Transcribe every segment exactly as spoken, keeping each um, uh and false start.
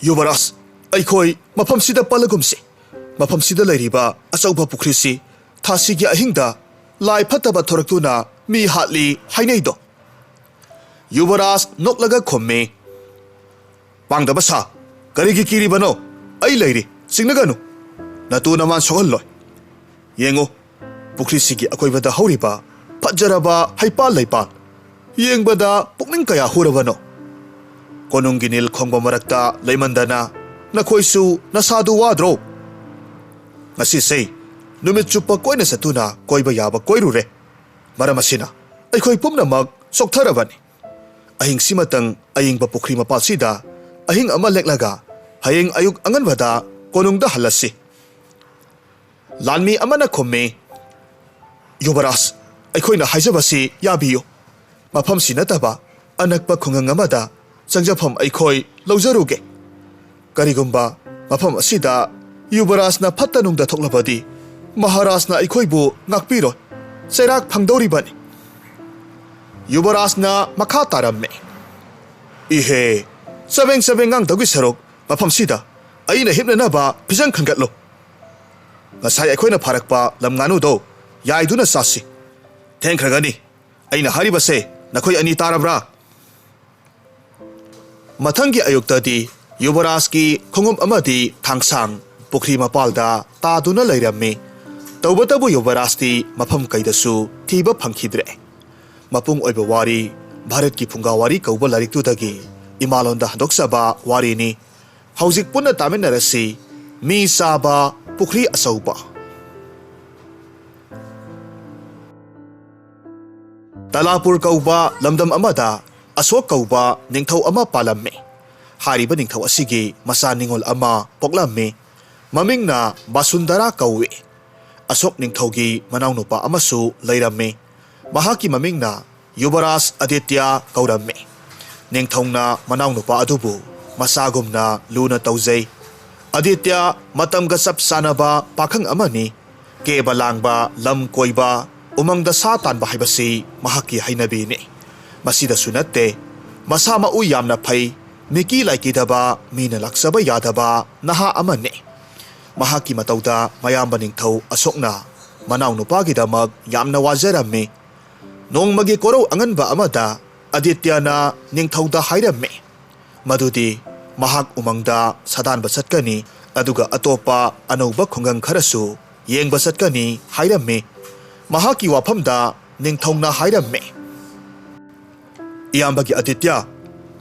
ꯌꯨꯕꯔꯥꯖ, ꯑꯩꯈꯣꯏ ꯃꯐꯝꯁꯤꯗ ꯄꯜꯂꯒꯨꯝꯁꯤ꯫ ꯃꯐꯝꯁꯤꯗ ꯂꯩꯔꯤꯕ ꯑꯆꯧꯕ ꯄꯨꯈ꯭ꯔꯤꯁꯤ ꯊꯥꯁꯤꯒꯤ ꯑꯍꯤꯡꯗ ꯂꯥꯏ ꯐꯠꯇꯕ ꯊꯣꯔꯛꯇꯨꯅ ꯃꯤ ꯍꯥꯠꯂꯤ ꯍꯥꯏꯅꯩꯗꯣ꯫ ꯌꯨꯕꯔꯥꯖ ꯅꯣꯛꯂꯒ ꯈꯨꯝꯃꯤ, "ꯄꯥꯡꯗꯕ ꯁꯥ, ꯀꯔꯤꯒꯤ ꯀꯤꯔꯤꯕꯅꯣ? ꯑꯩ ꯂꯩꯔꯤ, ꯆꯤꯡꯅꯒꯅꯨ꯫ ꯅꯇꯨ ꯅꯃꯥꯟ ꯁꯣꯛꯍꯜꯂꯣꯏ꯫ ꯌꯦꯡꯉꯨ, ꯄꯨꯈ꯭ꯔꯤꯁꯤꯒꯤ ꯑꯀꯣꯏꯕꯗ ꯍꯧꯔꯤꯕ ꯐꯖꯔꯕ ꯍꯩꯄꯥꯜ ꯂꯩꯄꯥꯜ, ꯌꯦꯡꯕꯗ ꯄꯨꯛꯅꯤꯡ ꯀꯌꯥ ꯍꯨꯔꯕꯅꯣ꯫ ꯀꯣꯅꯨꯡꯒꯤ ꯅꯤꯜ ꯈꯣꯡꯕ ꯃꯔꯛꯇ ꯂꯩꯃꯟꯗꯅ ꯅꯈꯣꯏꯁꯨ ꯅꯁꯥꯗꯨ ꯋꯥꯗ꯭ꯔꯣ? ꯉꯁꯤꯁꯦ ꯅꯨꯃꯤꯠ ꯆꯨꯞꯄ ꯀꯣꯏꯅ ꯆꯠꯇꯨꯅ ꯀꯣꯏꯕ ꯌꯥꯕ ꯀꯣꯏꯔꯨꯔꯦ꯫ ꯃꯔꯝ ꯑꯁꯤꯅ ꯑꯩꯈꯣꯏ ꯄꯨꯝꯅꯃꯛ ꯆꯣꯛꯊꯔꯕꯅꯤ꯫ ꯑꯍꯤꯡꯁꯤꯃꯇꯪ ꯑꯌꯤꯡꯕ ꯄꯨꯈ꯭ꯔꯤ ꯃꯄꯥꯜꯁꯤꯗ ꯑꯍꯤꯡ ꯑꯃ ꯂꯦꯛꯂꯒ ꯍꯌꯦꯡ ꯑꯌꯨꯛ ꯑꯉꯟꯕꯗ ꯀꯣꯅꯨꯡꯗ ꯍꯜꯂꯁꯤ꯫" ꯂꯥꯟꯃꯤ ꯑꯃꯅ ꯈꯨꯝꯃꯤ, "ꯌꯨꯕꯔꯥꯖ, ꯑꯩꯈꯣꯏꯅ ꯍꯥꯏꯖꯕꯁꯤ ꯌꯥꯕꯤꯌꯨ꯫ ꯃꯐꯝꯁꯤ ꯅꯠꯇꯕ ꯑꯅꯛꯄ ꯈꯨꯡꯒꯪ ꯑꯃꯗ ꯆꯪꯖꯐꯝ ꯑꯩꯈꯣꯏ ꯂꯧꯖꯔꯨꯒꯦ꯫ ꯀꯔꯤꯒꯨꯝꯕ ꯃꯐꯝ ꯑꯁꯤꯗ ꯌꯨꯕꯔꯥꯖꯅ ꯐꯠꯇ ꯅꯨꯡꯗ ꯊꯣꯛꯂꯕꯗꯤ ꯃꯍꯥꯔꯥꯖꯅ ꯑꯩꯈꯣꯏꯕꯨ ꯉꯥꯛꯄꯤꯔꯣꯏ, ꯆꯩꯔꯥꯛ ꯐꯪꯗꯧꯔꯤꯕꯅꯤ꯫" ꯌꯨꯕꯔꯥꯖꯅ ꯃꯈꯥ ꯇꯥꯔꯝꯃꯤ, "ꯏꯍꯦ, ꯆꯕꯦꯡ ꯆꯕꯦꯡ ꯉꯥꯡꯗꯧꯒꯤ ꯁꯔꯨꯛ ꯃꯐꯝꯁꯤꯗ ꯑꯩꯅ ꯍꯤꯞꯅꯅꯕ ꯐꯤꯖꯪ ꯈꯟꯒꯠꯂꯨ꯫ ꯉꯁꯥꯏ ꯑꯩꯈꯣꯏꯅ ꯐꯥꯔꯛꯄ ꯂꯝ ꯉꯥꯅꯨꯗꯣ ꯌꯥꯏꯗꯨꯅ ꯆꯥꯁꯤ꯫ ꯊꯦꯡꯈ꯭ꯔꯒꯅꯤ꯫ ꯑꯩꯅ ꯍꯥꯏꯔꯤꯕꯁꯦ ꯅꯈꯣꯏ ꯑꯅꯤ ꯇꯥꯔꯕ꯭ꯔꯥ?" ꯃꯊꯪꯒꯤ ꯑꯌꯨꯛꯇꯗꯤ ꯌꯨꯕꯔꯥꯖꯀꯤ ꯈꯣꯡꯎꯞ ꯑꯃꯗꯤ ꯊꯥꯡꯁꯥꯡ ꯄꯨꯈ꯭ꯔꯤ ꯃꯄꯥꯜꯗ ꯇꯥꯗꯨꯅ ꯂꯩꯔꯝꯃꯤ꯫ ꯇꯧꯕꯇꯕꯨ ꯌꯨꯕꯔꯥꯖꯇꯤ ꯃꯐꯝ ꯀꯩꯗꯁꯨ ꯊꯤꯕ ꯐꯪꯈꯤꯗ꯭ꯔꯦ꯫ ꯃꯄꯨꯡ ꯑꯣꯏꯕ ꯋꯥꯔꯤ, ꯚꯥꯔꯠꯀꯤ ꯐꯨꯡꯒꯥ ꯋꯥꯔꯤ ꯀꯧꯕ ꯂꯥꯏꯔꯤꯛꯇꯨꯗꯒꯤ ꯏꯃꯥꯂꯣꯟꯗ ꯍꯟꯗꯣꯛꯆꯕ ꯋꯥꯔꯤꯅꯤ꯫ ꯍꯧꯖꯤꯛ ꯄꯨꯟꯅ ꯇꯥꯃꯤꯟꯅꯔꯁꯤ꯫ ꯃꯤ ꯆꯥꯕ ꯄꯨꯈ꯭ꯔꯤ ꯑꯆꯧꯕ꯫ ꯇꯂꯥꯄꯨꯔ ꯀꯧꯕ ꯂꯝꯗꯝ ꯑꯃꯗ ꯑꯁꯣꯛ ꯀꯧꯕ ꯅꯤꯡꯊꯧ ꯑꯃ ꯄꯥꯜꯂꯝꯃꯤ꯫ ꯍꯥꯏꯔꯤꯕ ꯅꯤꯡꯊꯧ ꯑꯁꯤꯒꯤ ꯃꯆꯥ ꯅꯤꯉꯣꯜ ꯑꯃ ꯄꯣꯛꯂꯝꯃꯤ꯫ ꯃꯃꯤꯡꯅ ꯕꯥꯁꯨꯟꯗꯔꯥ ꯀꯧꯏ꯫ ꯑꯁꯣꯛ ꯅꯤꯡꯊꯧꯒꯤ ꯃꯅꯥꯎꯅꯨꯄꯥ ꯑꯃꯁꯨ ꯂꯩꯔꯝꯃꯤ꯫ ꯃꯍꯥꯛꯀꯤ ꯃꯃꯤꯡꯅ ꯌꯨꯕꯔꯥꯖ ꯑꯗꯤꯇ꯭ꯌ ꯀꯧꯔꯝꯃꯤ꯫ ꯅꯤꯡꯊꯧꯅ ꯃꯅꯥꯎꯅꯨꯄꯥ ꯑꯗꯨꯕꯨ ꯃꯆꯥꯒꯨꯝꯅ ꯂꯨꯅ ꯇꯧꯖꯩ꯫ ꯑꯗꯤꯇ꯭ꯌ ꯃꯇꯝꯒ ꯆꯞ ꯆꯥꯅꯕ ꯄꯥꯈꯪ ꯑꯃꯅꯤ꯫ ꯀꯦꯕ ꯂꯥꯡꯕ, ꯂꯝ ꯀꯣꯏꯕ, ꯎꯃꯪꯗ ꯁꯥ ꯇꯥꯟꯕ ꯍꯥꯏꯕꯁꯤ ꯃꯍꯥꯛꯀꯤ ꯍꯩꯅꯕꯤꯅꯤ꯫ ꯃꯁꯤꯗꯁꯨ ꯅꯠꯇꯦ, ꯃꯁꯥ ꯃꯎ ꯌꯥꯝꯅ ꯐꯩ꯫ ꯃꯤꯀꯤ ꯂꯥꯏꯀꯤꯗꯕ, ꯃꯤꯅ ꯂꯥꯛꯆꯕ ꯌꯥꯗꯕ ꯅꯍꯥ ꯑꯃꯅꯤ꯫ ꯃꯍꯥꯛꯀꯤ ꯃꯇꯧꯗ ꯃꯌꯥꯝꯕ ꯅꯤꯡꯊꯧ ꯑꯁꯣꯛꯅ ꯃꯅꯥꯎꯅꯨꯄꯥꯒꯤꯗꯃꯛ ꯌꯥꯝꯅ ꯋꯥꯖꯔꯝꯃꯤ꯫ ꯅꯣꯡꯃꯒꯤ ꯀꯣꯔꯧ ꯑꯉꯟꯕ ꯑꯃꯗ ꯑꯗꯤꯇ꯭ꯌꯅ ꯅꯤꯡꯊꯧꯗ ꯍꯥꯏꯔꯝꯃꯤ ꯃꯗꯨꯗꯤ ꯃꯍꯥꯛ ꯎꯃꯪꯗ ꯁꯥꯗꯥꯟꯕ ꯆꯠꯀꯅꯤ, ꯑꯗꯨꯒ ꯑꯇꯣꯞꯄ ꯑꯅꯧꯕ ꯈꯨꯡꯒꯪ ꯈꯔꯁꯨ ꯌꯦꯡꯕ ꯆꯠꯀꯅꯤ ꯍꯥꯏꯔꯝꯃꯤ꯫ ꯃꯍꯥꯛꯀꯤ ꯋꯥꯐꯝꯗ ꯅꯤꯡꯊꯧꯅ ꯍꯥꯏꯔꯝꯃꯤ, "ꯏꯌꯥꯝꯕꯒꯤ ꯑꯗꯤꯇ꯭ꯌ,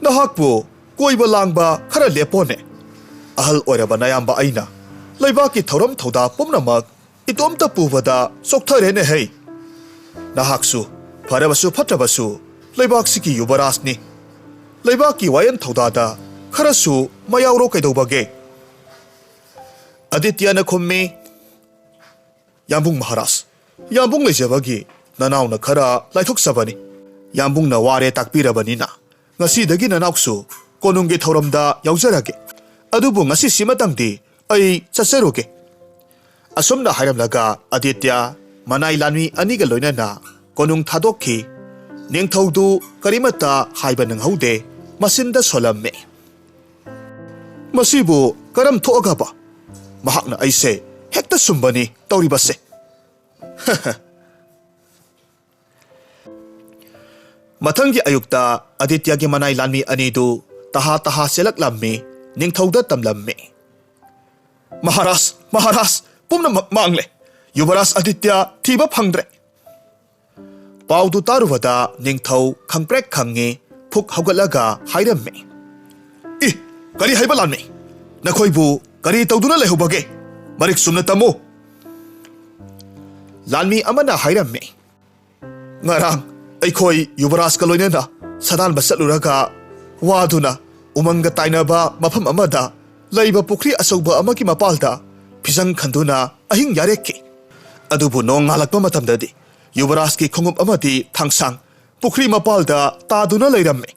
ꯅꯍꯥꯛꯄꯨ ꯀꯣꯏꯕ ꯂꯥꯡꯕ ꯈꯔ ꯂꯦꯞꯄꯣꯅꯦ꯫ ꯑꯍꯜ ꯑꯣꯏꯔꯕ ꯅꯌꯥꯝꯕ ꯑꯩꯅ ꯂꯩꯕꯥꯛꯀꯤ ꯊꯧꯔꯝ ꯊꯧꯗꯥ ꯄꯨꯝꯅꯃꯛ ꯏꯇꯣꯝꯇ ꯄꯨꯕꯗ ꯆꯣꯛꯊꯔꯦꯅꯦ ꯍꯩ꯫ ꯅꯍꯥꯛꯁꯨ, ꯐꯔꯕꯁꯨ ꯐꯠꯇ꯭ꯔꯕꯁꯨ, ꯂꯩꯕꯥꯛꯁꯤꯒꯤ ꯌꯨꯕꯔꯥꯖꯅꯤ꯫ ꯂꯩꯕꯥꯛꯀꯤ ꯋꯥꯌꯦꯜ ꯊꯧꯗꯥꯗ ꯈꯔꯁꯨ ꯃꯌꯥꯎꯔꯣ ꯀꯩꯗꯧꯕꯒꯦ?" ꯑꯗꯤꯇ꯭ꯌꯅ ꯈꯨꯝꯃꯤ, "ꯌꯥꯝꯕꯨꯡ ꯃꯍꯥꯔꯥꯖ, ꯌꯥꯝꯕꯨꯡ ꯂꯩꯖꯕꯒꯤ ꯅꯅꯥꯎꯅ ꯈꯔ ꯂꯥꯏꯊꯣꯛꯆꯕꯅꯤ꯫ ꯌꯥꯝꯕꯨꯡꯅ ꯋꯥꯔꯦ ꯇꯥꯛꯄꯤꯔꯕꯅꯤꯅ ꯉꯁꯤꯗꯒꯤ ꯅꯅꯥꯎꯁꯨ ꯀꯣꯅꯨꯡꯒꯤ ꯊꯧꯔꯝꯗ ꯌꯥꯎꯖꯔꯒꯦ꯫ ꯑꯗꯨꯕꯨ ꯉꯁꯤꯁꯤꯃꯇꯪꯗꯤ ꯑꯩ ꯆꯠꯆꯔꯨꯒꯦ꯫" ꯑꯁꯨꯝꯅ ꯍꯥꯏꯔꯝꯂꯒ ꯑꯗꯤꯇ꯭ꯌ ꯃꯅꯥꯏ ꯂꯥꯟꯃꯤ ꯑꯅꯤꯒ ꯂꯣꯏꯅꯅ ꯀꯣꯅꯨꯡ ꯊꯥꯗꯣꯛꯈꯤ꯫ ꯅꯤꯡꯊꯧꯗꯨ ꯀꯔꯤꯃꯠꯇ ꯍꯥꯏꯕ ꯅꯪꯍꯧꯗꯦ, ꯃꯆꯤꯟꯗ ꯁꯣꯜꯂꯝꯃꯤ꯫ "ꯃꯁꯤꯕꯨ ꯀꯔꯝ ꯊꯣꯛꯑꯒꯕ ꯃꯍꯥꯛꯅ ꯑꯩꯁꯦ ꯍꯦꯛꯇ ꯁꯨꯝꯕꯅꯤ ꯇꯧꯔꯤꯕꯁꯦ?" ꯃꯊꯪꯒꯤ ꯑꯌꯨꯛꯇ ꯑꯗꯤꯇ꯭ꯌꯒꯤ ꯃꯅꯥꯏ ꯂꯥꯟꯃꯤ ꯑꯅꯤꯗꯨ ꯇꯍꯥ ꯇꯍꯥ ꯆꯦꯜꯂꯛꯂꯝꯃꯤ, ꯅꯤꯡꯊꯧꯗ ꯇꯝꯂꯝꯃꯤ꯫ "ꯃꯍꯥꯔꯥꯖ, ꯃꯍꯥꯔꯥꯖ, ꯄꯨꯝꯅꯃꯛ ꯃꯥꯡꯂꯦ꯫ ꯌꯨꯕꯔꯥꯖ ꯑꯗꯤꯇ꯭ꯌ ꯊꯤꯕ ꯐꯪꯗ꯭ꯔꯦ꯫" ꯄꯥꯎꯗꯨ ꯇꯥꯔꯨꯕꯗ ꯅꯤꯡꯊꯧ ꯈꯪꯄ꯭ꯔꯦꯛ ꯈꯪꯉꯤ, ꯐꯨꯛ ꯍꯧꯒꯠꯂꯒ ꯍꯥꯏꯔꯝꯃꯤ, "ꯏ, ꯀꯔꯤ ꯍꯥꯏꯕ ꯂꯥꯟꯃꯤ? ꯅꯈꯣꯏꯕꯨ ꯀꯔꯤ ꯇꯧꯗꯨꯅ ꯂꯩꯍꯧꯕꯒꯦ? ꯃꯔꯤꯛ ꯆꯨꯝꯅ ꯇꯝꯃꯨ꯫" ꯂꯥꯟꯃꯤ ꯑꯃꯅ ꯍꯥꯏꯔꯝꯃꯤ, "ꯉꯔꯥꯡ ꯑꯩꯈꯣꯏ ꯌꯨꯕꯔꯥꯖꯀ ꯂꯣꯏꯅꯅ ꯁꯥꯗꯥꯟꯕ ꯆꯠꯂꯨꯔꯒ ꯋꯥꯗꯨꯅ ꯎꯃꯪꯒ ꯇꯥꯏꯅꯕ ꯃꯐꯝ ꯑꯃꯗ ꯂꯩꯕ ꯄꯨꯈ꯭ꯔꯤ ꯑꯆꯧꯕ ꯑꯃꯒꯤ ꯃꯄꯥꯜꯗ ꯐꯤꯖꯪ ꯈꯟꯗꯨꯅ ꯑꯍꯤꯡ ꯌꯥꯔꯦꯛꯈꯤ꯫ ꯑꯗꯨꯕꯨ ꯅꯣꯡ ꯉꯥꯜꯂꯛꯄ ꯃꯇꯝꯗꯗꯤ ꯌꯨꯕꯔꯥꯖꯀꯤ ꯈꯣꯡꯎꯞ ꯑꯃꯗꯤ ꯊꯥꯡꯁꯥꯡ ꯄꯨꯈ꯭ꯔꯤ ꯃꯄꯥꯜꯗ ꯇꯥꯗꯨꯅ ꯂꯩꯔꯝꯃꯤ꯫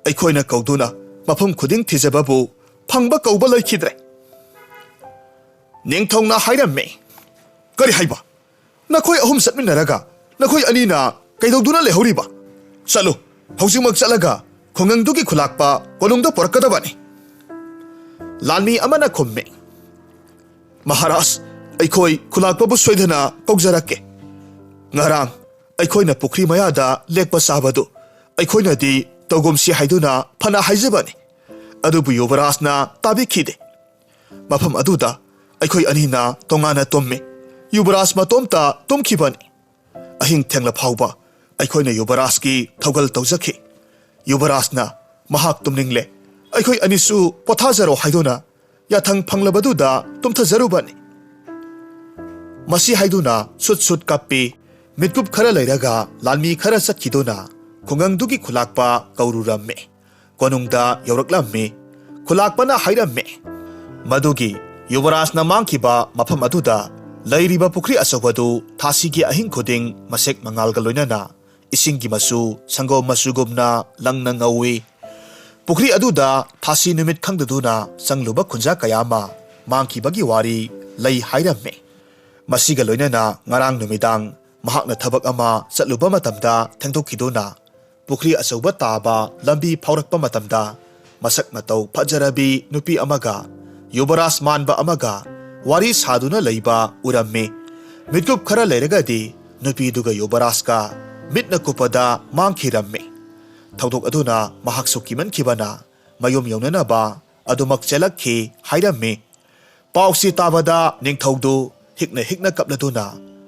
ꯑꯩꯈꯣꯏꯅ ꯀꯧꯗꯨꯅ ꯃꯐꯝ ꯈꯨꯗꯤꯡ ꯊꯤꯖꯕꯕꯨ ꯐꯪꯕ ꯀꯧꯕ ꯂꯩꯈꯤꯗ꯭ꯔꯦ꯫" ꯅꯤꯡꯊꯧꯅ ꯍꯥꯏꯔꯝꯃꯤ, "ꯀꯔꯤ ꯍꯥꯏꯕ? ꯅꯈꯣꯏ ꯑꯍꯨꯝ ꯆꯠꯃꯤꯟꯅꯔꯒ ꯅꯈꯣꯏ ꯑꯅꯤꯅ ꯀꯩꯗꯧꯗꯨꯅ ꯂꯩꯍꯧꯔꯤꯕ? ꯆꯠꯂꯨ, ꯍꯧꯖꯤꯛꯃꯛ ꯆꯠꯂꯒ ꯈꯨꯡꯒꯪꯗꯨꯒꯤ ꯈꯨꯂꯥꯛꯄ ꯀꯣꯅꯨꯡꯗ ꯄꯨꯔꯛꯀꯗꯕꯅꯤ꯫ ꯂꯥꯟꯃꯤ ꯑꯃꯅ ꯈꯨꯝꯃꯤ, "ꯃꯍꯥꯔꯥꯖ, ꯑꯩꯈꯣꯏ ꯈꯨꯂꯥꯛꯄꯕꯨ ꯁꯣꯏꯗꯅ ꯀꯧꯖꯔꯛꯀꯦ꯫ ꯉꯔꯥꯡ ꯑꯩꯈꯣꯏꯅ ꯄꯨꯈ꯭ꯔꯤ ꯃꯌꯥꯗ ꯂꯦꯛꯄ ꯆꯥꯕꯗꯨ ꯑꯩꯈꯣꯏꯅꯗꯤ ꯇꯧꯒꯨꯝꯁꯤ ꯍꯥꯏꯗꯨꯅ ꯐꯅ ꯍꯥꯏꯖꯕꯅꯤ, ꯑꯗꯨꯕꯨ ꯌꯨꯕꯔꯥꯖꯅ ꯇꯥꯕꯤꯈꯤꯗꯦ꯫ ꯃꯐꯝ ꯑꯗꯨꯗ ꯑꯩꯈꯣꯏ ꯑꯅꯤꯅ ꯇꯣꯉꯥꯟꯅ ꯇꯨꯝꯃꯤ꯫ ꯌꯨꯕꯔꯥꯖ ꯃꯇꯣꯝꯇ ꯇꯨꯝꯈꯤꯕꯅꯤ꯫ ꯑꯍꯤꯡ ꯊꯦꯡꯂ ꯐꯥꯎꯕ ꯑꯩꯈꯣꯏꯅ ꯌꯨꯕꯔꯥꯖꯀꯤ ꯊꯧꯒꯜ ꯇꯧꯖꯈꯤ꯫ ꯌꯨꯕꯔꯥꯖꯅ ꯃꯍꯥꯛ ꯇꯨꯝꯅꯤꯡꯂꯦ, ꯑꯩꯈꯣꯏ ꯑꯅꯤꯁꯨ ꯄꯣꯊꯥꯖꯔꯣ ꯍꯥꯏꯗꯨꯅ ꯌꯥꯊꯪ ꯐꯪꯂꯕꯗꯨꯗ ꯇꯨꯝꯊꯖꯔꯨꯕꯅꯤ"꯫ ꯃꯁꯤ ꯍꯥꯏꯗꯨꯅ ꯁꯨꯠ ꯁꯨꯠ ꯀꯞꯄꯤ꯫ ꯃꯤꯠꯀꯨꯞ ꯈꯔ ꯂꯩꯔꯒ ꯂꯥꯟꯃꯤ ꯈꯔ ꯆꯠꯈꯤꯗꯨꯅ ꯈꯨꯡꯒꯪꯗꯨꯒꯤ ꯈꯨꯂꯥꯛꯄ ꯀꯧꯔꯨꯔꯝꯃꯤ꯫ ꯀꯣꯅꯨꯡꯗ ꯌꯧꯔꯛꯂꯝꯃꯤ꯫ ꯈꯨꯂꯥꯛꯄꯅ ꯍꯥꯏꯔꯝꯃꯤ ꯃꯗꯨꯒꯤ ꯌꯨꯕꯔꯥꯖꯅ ꯃꯥꯡꯈꯤꯕ ꯃꯐꯝ ꯑꯗꯨꯗ ꯂꯩꯔꯤꯕ ꯄꯨꯈ꯭ꯔꯤ ꯑꯆꯧꯕꯗꯨ ꯊꯥꯁꯤꯒꯤ ꯑꯍꯤꯡ ꯈꯨꯗꯤꯡ ꯃꯁꯦꯛ ꯃꯉꯥꯜꯒ ꯂꯣꯏꯅꯅ ꯏꯁꯤꯡꯒꯤ ꯃꯆꯨ ꯁꯪꯒꯣꯝ ꯃꯆꯨꯒꯨꯝꯅ ꯂꯪꯅ ꯉꯧꯏ꯫ ꯄꯨꯈ꯭ꯔꯤ ꯑꯗꯨꯗ ꯊꯥꯁꯤ ꯅꯨꯃꯤꯠ ꯈꯪꯗꯗꯨꯅ ꯆꯪꯂꯨꯕ ꯈꯨꯟꯖꯥ ꯀꯌꯥ ꯑꯃ ꯃꯥꯡꯈꯤꯕꯒꯤ ꯋꯥꯔꯤ ꯂꯩ ꯍꯥꯏꯔꯝꯃꯤ꯫ ꯃꯁꯤꯒ ꯂꯣꯏꯅꯅ ꯉꯔꯥꯡ ꯅꯨꯃꯤꯗꯥꯡ ꯃꯍꯥꯛꯅ ꯊꯕꯛ ꯑꯃ ꯆꯠꯂꯨꯕ ꯃꯇꯝꯗ ꯊꯦꯡꯗꯣꯛꯈꯤꯗꯨꯅ ꯄꯨꯈ꯭ꯔꯤ ꯑꯆꯧꯕ ꯇꯥꯕ ꯂꯝꯕꯤ ꯐꯥꯎꯔꯛꯄ ꯃꯇꯝꯗ ꯃꯁꯛ ꯃꯇꯧ ꯐꯖꯔꯕꯤ ꯅꯨꯄꯤ ꯑꯃꯒ ꯌꯨꯕꯔꯥꯖ ꯃꯥꯟꯕ ꯑꯃꯒ ꯋꯥꯔꯤ ꯁꯥꯗꯨꯅ ꯂꯩꯕ ꯎꯔꯝꯃꯤ꯫ ꯃꯤꯠꯀꯨꯞ ꯈꯔ ꯂꯩꯔꯒꯗꯤ ꯅꯨꯄꯤꯗꯨꯒ ꯌꯨꯕꯔꯥꯖꯀ ꯃꯤꯠꯅ ꯀꯨꯞꯄꯗ ꯃꯥꯡꯈꯤꯔꯝꯃꯤ꯫ ꯊꯧꯗꯣꯛ ꯑꯗꯨꯅ ꯃꯍꯥꯛꯁꯨ ꯀꯤꯃꯟꯈꯤꯕꯅ ꯃꯌꯨꯝ ꯌꯧꯅꯅꯕ ꯑꯗꯨꯃꯛ ꯆꯦꯜꯂꯛꯈꯤ ꯍꯥꯏꯔꯝꯃꯤ꯫ ꯄꯥꯎꯁꯤ ꯇꯥꯕꯗ ꯅꯤꯡꯊꯧꯗꯨ ꯍꯤꯛꯅ ꯍꯤꯛꯅ ꯀꯞꯂꯗꯨꯅ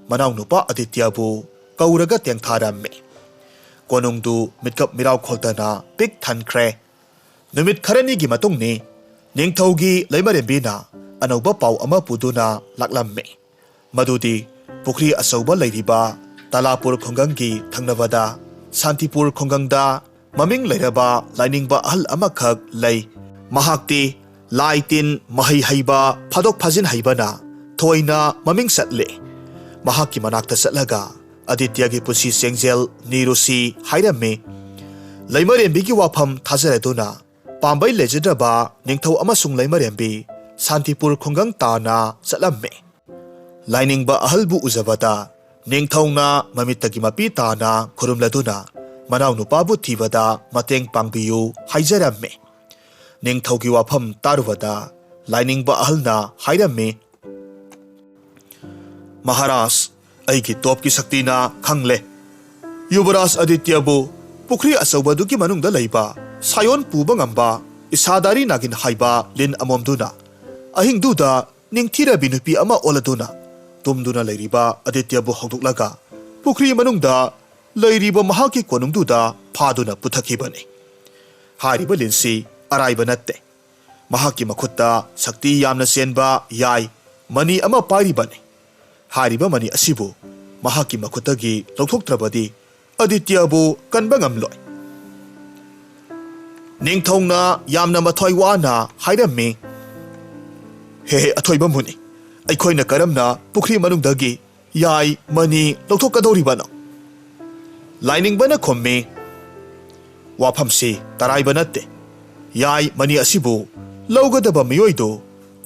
ꯃꯅꯥꯎꯅꯨꯄꯥ ꯑꯗꯤꯇ꯭ꯌꯕꯨ ꯀꯧꯔꯒ ꯇꯦꯡꯊꯥꯔꯝꯃꯤ꯫ ꯀꯣꯅꯨꯡꯗꯨ ꯃꯤꯠꯀꯞ ꯃꯤꯔꯥꯎ ꯈꯣꯜꯇꯅ ꯄꯤꯛ ꯊꯟꯈ꯭ꯔꯦ꯫ ꯅꯨꯃꯤꯠ ꯈꯔꯅꯤꯒꯤ ꯃꯇꯨꯡꯅꯤ꯫ ꯅꯤꯡꯊꯧꯒꯤ ꯂꯩꯃꯔꯦꯝꯕꯤꯅ ꯑꯅꯧꯕ ꯄꯥꯎ ꯑꯃ ꯄꯨꯗꯨꯅ ꯂꯥꯛꯂꯝꯃꯤ꯫ ꯃꯗꯨꯗꯤ ꯄꯨꯈ꯭ꯔꯤ ꯑꯆꯧꯕ ꯂꯩꯔꯤꯕ ꯇꯥꯂꯥꯄꯨꯔ ꯈꯨꯡꯒꯪꯒꯤ ꯊꯪꯅꯕꯗ ꯁꯥꯟꯇꯤꯄꯨꯔ ꯈꯨꯡꯒꯪꯗ ꯃꯃꯤꯡ ꯂꯩꯔꯕ ꯂꯥꯏꯅꯤꯡꯕ ꯑꯍꯜ ꯑꯃꯈꯛ ꯂꯩ꯫ ꯃꯍꯥꯛꯇꯤ ꯂꯥꯏ ꯇꯤꯟ ꯃꯍꯩ ꯍꯩꯕ, ꯐꯥꯗꯣꯛ ꯐꯥꯖꯤꯟ ꯍꯩꯕꯅ ꯊꯣꯏꯅ ꯃꯃꯤꯡ ꯆꯠꯂꯤ꯫ ꯃꯍꯥꯛꯀꯤ ꯃꯅꯥꯛꯇ ꯆꯠꯂꯒ ꯑꯗꯤꯇ꯭ꯌꯒꯤ ꯄꯨꯟꯁꯤ ꯆꯦꯡꯖꯦꯜ ꯅꯤꯔꯨꯁꯤ ꯍꯥꯏꯔꯝꯃꯤ꯫ ꯂꯩꯃꯔꯦꯝꯕꯤꯒꯤ ꯋꯥꯐꯝ ꯊꯥꯖꯔꯗꯨꯅ ꯄꯥꯝꯕꯩ ꯂꯩꯖꯗ꯭ꯔꯕ ꯅꯤꯡꯊꯧ ꯑꯃꯁꯨꯡ ꯂꯩꯃꯔꯦꯝꯕꯤ ꯁꯥꯟꯇꯤꯄꯨꯔ ꯈꯨꯡꯒꯪ ꯇꯥꯅ ꯆꯠꯂꯝꯃꯤ꯫ ꯂꯥꯏꯅꯤꯡꯕ ꯑꯍꯜꯕꯨ ꯎꯖꯕꯗ ꯅꯤꯡꯊꯧꯅ ꯃꯃꯤꯠꯇꯒꯤ ꯃꯄꯤ ꯇꯥꯅ ꯈꯨꯔꯨꯝꯂꯗꯨꯅ ꯃꯅꯥꯎꯅꯨꯄꯥꯕꯨ ꯊꯤꯕꯗ ꯃꯇꯦꯡ ꯄꯥꯡꯕꯤꯌꯨ ꯍꯥꯏꯖꯔꯝꯃꯤ꯫ ꯅꯤꯡꯊꯧꯒꯤ ꯋꯥꯐꯝ ꯇꯥꯔꯨꯕꯗ ꯂꯥꯏꯅꯤꯡꯕ ꯑꯍꯜꯅ ꯍꯥꯏꯔꯝꯃꯤ, "ꯃꯍꯥꯔꯥꯖ, ꯑꯩꯒꯤ ꯇꯣꯞꯀꯤ ꯁꯛꯇꯤꯅ ꯈꯪꯂꯦ꯫ ꯌꯨꯕꯔꯥꯖ ꯑꯗꯤꯇ꯭ꯌꯕꯨ ꯄꯨꯈ꯭ꯔꯤ ꯑꯆꯧꯕꯗꯨꯒꯤ ꯃꯅꯨꯡꯗ ꯂꯩꯕ ꯁꯥꯌꯣꯟ ꯄꯨꯕ ꯉꯝꯕ ꯏꯁꯥꯗꯥꯔꯤ ꯅꯥꯒꯤꯟ ꯍꯥꯏꯕ ꯂꯤꯟ ꯑꯃꯣꯝꯗꯨꯅ ꯑꯍꯤꯡꯗꯨꯗ ꯅꯤꯡꯊꯤꯔꯕꯤ ꯅꯨꯄꯤ ꯑꯃ ꯑꯣꯜꯂꯗꯨꯅ ꯇꯨꯝꯗꯨꯅ ꯂꯩꯔꯤꯕ ꯑꯗꯤꯇ꯭ꯌꯕꯨ ꯍꯧꯗꯣꯛꯂꯒ ꯄꯨꯈ꯭ꯔꯤ ꯃꯅꯨꯡꯗ ꯂꯩꯔꯤꯕ ꯃꯍꯥꯛꯀꯤ ꯀꯣꯅꯨꯡꯗꯨꯗ ꯐꯥꯗꯨꯅ ꯄꯨꯊꯈꯤꯕꯅꯤ꯫ ꯍꯥꯏꯔꯤꯕ ꯂꯤꯟꯁꯤ ꯑꯔꯥꯏꯕ ꯅꯠꯇꯦ꯫ ꯃꯍꯥꯛꯀꯤ ꯃꯈꯨꯠꯇ ꯁꯛꯇꯤ ꯌꯥꯝꯅ ꯆꯦꯟꯕ ꯌꯥꯏ ꯃꯅꯤ ꯑꯃ ꯄꯥꯏꯔꯤꯕꯅꯤ꯫ ꯍꯥꯏꯔꯤꯕ ꯃꯅꯤ ꯑꯁꯤꯕꯨ ꯃꯍꯥꯛꯀꯤ ꯃꯈꯨꯠꯇꯒꯤ ꯂꯧꯊꯣꯛꯇ꯭ꯔꯕꯗꯤ ꯑꯗꯤꯇ꯭ꯌꯕꯨ ꯀꯟꯕ ꯉꯝꯂꯣꯏ꯫" ꯅꯤꯡꯊꯧꯅ ꯌꯥꯝꯅ ꯃꯊ꯭ꯋꯥꯏ ꯋꯥꯅ ꯍꯥꯏꯔꯝꯃꯤ, "ꯍꯦ ꯍꯦ ꯑꯊꯣꯏꯕ ꯃꯨꯅꯤ, ꯑꯩꯈꯣꯏꯅ ꯀꯔꯝꯅ ꯄꯨꯈ꯭ꯔꯤ ꯃꯅꯨꯡꯗꯒꯤ ꯌꯥꯏ ꯃꯅꯤ ꯂꯧꯊꯣꯛꯀꯗꯧꯔꯤꯕꯅꯣ?" ꯂꯥꯏꯅꯤꯡꯕꯅ ꯈꯨꯝꯃꯤ, "ꯋꯥꯐꯝꯁꯤ ꯇꯔꯥꯏꯕ ꯅꯠꯇꯦ꯫ ꯌꯥꯏ ꯃꯅꯤ ꯑꯁꯤꯕꯨ ꯂꯧꯒꯗꯕ ꯃꯤꯑꯣꯏꯗꯨ